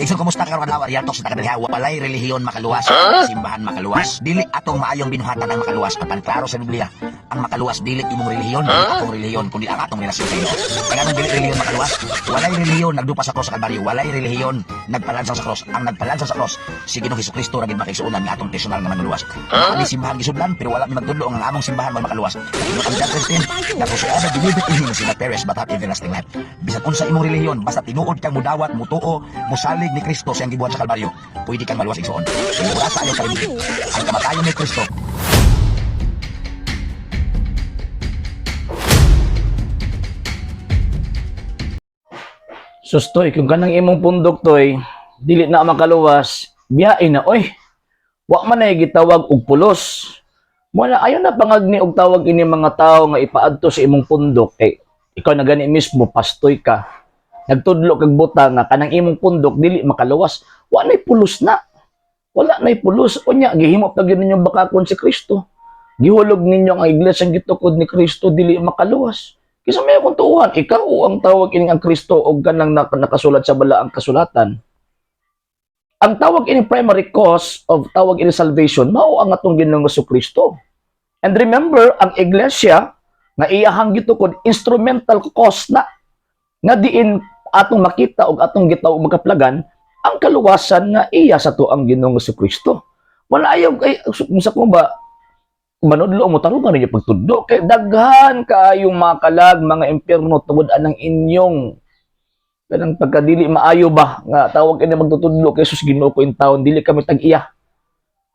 Igsoon, kumusta karon adlaw? Real talk sa takadalha. Walay relihiyon makaluwas, simbahan makaluwas. Dili atong maayong binuhatan ang makaluwas. Apan klaro sa Biblia, ang makaluwas dili imong relihiyon, dili akong relihiyon, kundi ang atong relasyon sa Ginoo. Kaya nganong dili relihiyon makaluwas? Walay relihiyon nagdupa sa cross sa Kalbaryo. Walay relihiyon nagpalansang sa cross. Ang nagpalansang sa cross si Ginoong Hesukristo ra gid, mga kaigsuonan, nga atong personal nga manluluwas. Naa mi simbahan gisudlan, pero wala mi magtudlo ang among simbahan mo makaluwas. Ang John 13, that whosoever believeth in Him shall not perish but have everlasting life. Bisan unsa imong relihiyon, basta tinuod kang mudawat, mutuo, musalig ni Kristo sa iyang gibuhat sa Kalbaryo, pwede kang maluwas, igsoon. Kaya sa ayaw kalimti ang kamatayon ni Kristo. Sustoy, kung kanang imong pundok toy, dili na makaluwas, biyain na oy. Wa man ay gitawag og pulos. Mo na ayo na pangagni og tawag ini mga tawo nga ipaadto sa imong pundok kay ikaw na gani mismo pastoy ka. Nagtudlo kag buta nga kanang imong pundok dili makaluwas. Wa nay pulos na. Wala nay pulos. Unya gihimo pa gyud ninyo bakakon si Kristo. Gihulog ninyo ang iglesia gitukod ni Kristo dili makaluwas. Kisa may akong tuuhan, ikaw ang tawag ining ang Kristo og kanang nakasulat sa balaang kasulatan. Ang tawag ining primary cause of tawag ining salvation mao ang atong Ginoong Kristo. And remember, ang iglesia nga iyahang gitukod, instrumental cause na nga diin atong makita og atong gitaw makaplagan ang kaluwasan nga iya sa to ang Ginoong Kristo. Wala ayaw kay kung sa kung ba manudlo mo, tarungan ninyo pagtudlo kay daghan kaayong mga kalag, mga impyerno, tungod anang inyong kanang pagkadili maayo ba nga tawag ini magtutudlo kay Jesus. Ginoo ko in taon, dili kami tag-iya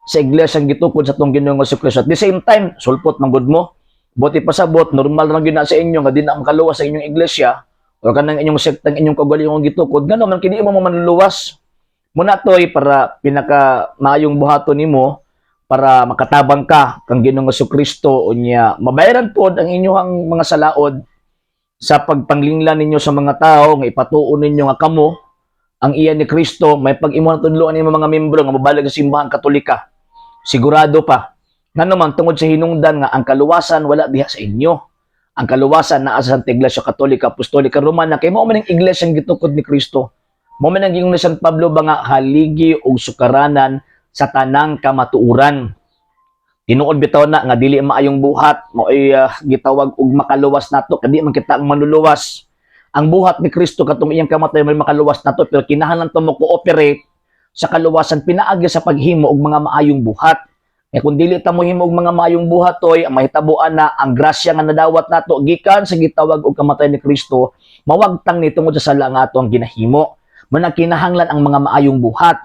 sa iglesia ang gitukod sa atong Ginoong Kristo. At the same time, sulpot man gud mo. Buti pasabot normal man gyud na sa inyo nga di na makaluwas sa inyong iglesia o kanang inyong sektang inyong kaugalingong gitukod. Ngano man kini mo manluluwas muna toy? Para pinaka maayong buhaton nimo para makatabang ka kang Ginoong Kristo, unya mabayaran pod ang inyong mga salaod sa pagpanglinglan ninyo sa mga tao nga ipatuon ninyo nga kamo ang iya ni Kristo. May pag-imo na tudloan nimo mga membro nga mobalig sa Simbahang Katolika, sigurado pa. Ngano man, tungod sa hinungdan nga ang kaluwasan wala diha sa inyo. Ang kaluwasan naa sa Santa Iglesia Katolika Apostolika Romana, kay mao man ang iglesia ang gitukod ni Kristo. Mao man ang giingon ni San Pablo ba nga haligi og sukaranan sa tanang kamatuoran. Tinuod bitaw na nga dili maayong buhat mao'y gitawag og makaluwas nato, kadi man kita ang manluluwas. Ang buhat ni Kristo katong iyang kamatay may makaluwas nato, pero kinahanglan to mo cooperate sa kaluwasan pinaagi sa paghimo og mga maayong buhat. Kaya kung dili ta mohimo og mga maayong buhat toy, ang mahitabuan na ang grasya nga nadawat nato gikan sa gitawag og kamatay ni Kristo, mawagtang ni tungod sa sala nga ato ang ginahimo. Muna kinahanglan ang mga maayong buhat.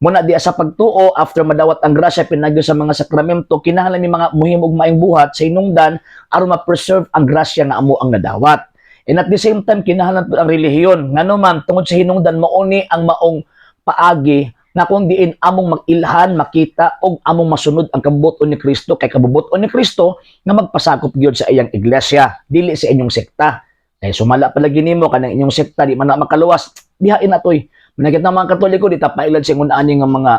Muna di sa pagtuo, after madawat ang grasya pinagyo sa mga sakramento, kinahanglan mi mga muhimo og maayong buhat sa hinungdan aron ma-preserve ang grasya nga amo ang nadawat. And at the same time, kinahanglan pud ang relihiyon. Ngano man, tungod sa hinungdan mauni ang maong paagi na kung diin among mag-ilhan, makita og among masunod ang kabubut-on ni Kristo, kay kabubut-on ni Kristo nga magpasakop gyud sa iyang iglesia, dili sa inyong sekta. Kay sumala palagi nimo kanang inyong sekta di man na makaluwas, bihain na toy. Managit na mga Katoliko, di ta pailad sa ingon ani nga mga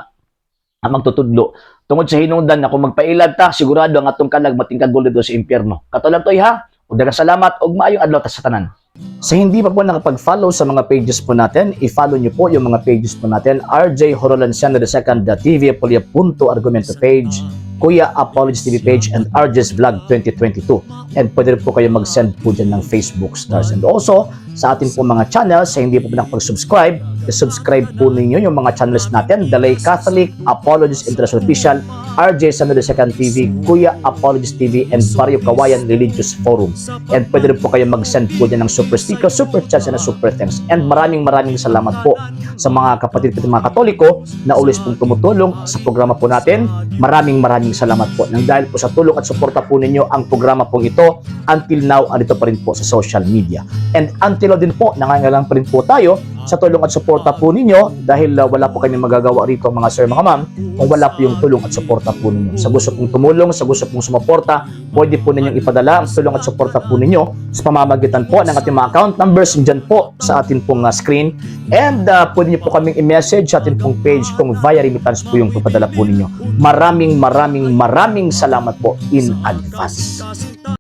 ang magtutudlo. Tungod sa hinungdan na kung magpailad ta, sigurado ang atong kalag matingkag dito sa impyerno. Katulang toy ha. Ug daghang salamat ug maayong adlaw ta sa tanan. Sa hindi pa po nakapag-follow sa mga pages po natin, i-follow niyo po yung mga pages po natin: RJ Horolanciano II TV, Apolia.argumento page, Kuya Apologies TV page, and RJ's Vlog 2022. And pwede rin po kayo mag-send po dyan ng Facebook stars. And also, sa atin po mga channels, sa hindi po nakapag-subscribe, i-subscribe po ninyo yung mga channels natin: The Lay Catholic, Apologies International Official, RJ Samuel II TV, Kuya Apologies TV, and Barrio Kawayan Religious Forum. And pwede rin po kayo mag-send po dyan ng super sticker, super chats, and super thanks. And maraming maraming salamat po sa mga kapatid ko mga Katoliko na always pong tumutulong sa programa po natin. Maraming maraming salamat po. Nang dahil po sa tulong at suporta po ninyo, ang programa pong ito until now andito pa rin po sa social media. And until now din po, nangangailangan pa rin po tayo sa tulong at suporta po ninyo dahil wala po kami magagawa rito, mga sir, mga ma'am, kung wala po yung tulong at suporta po ninyo. Sa gusto pong tumulong, sa gusto pong sumuporta, pwede po ninyong ipadala ang tulong at suporta po ninyo sa pamamagitan po ng ating mga account numbers dyan po sa atin pong screen. And pwede niyo po kaming i-message sa atin pong page kung via remittance po yung papadala po ninyo. Maraming maraming maraming salamat po in advance.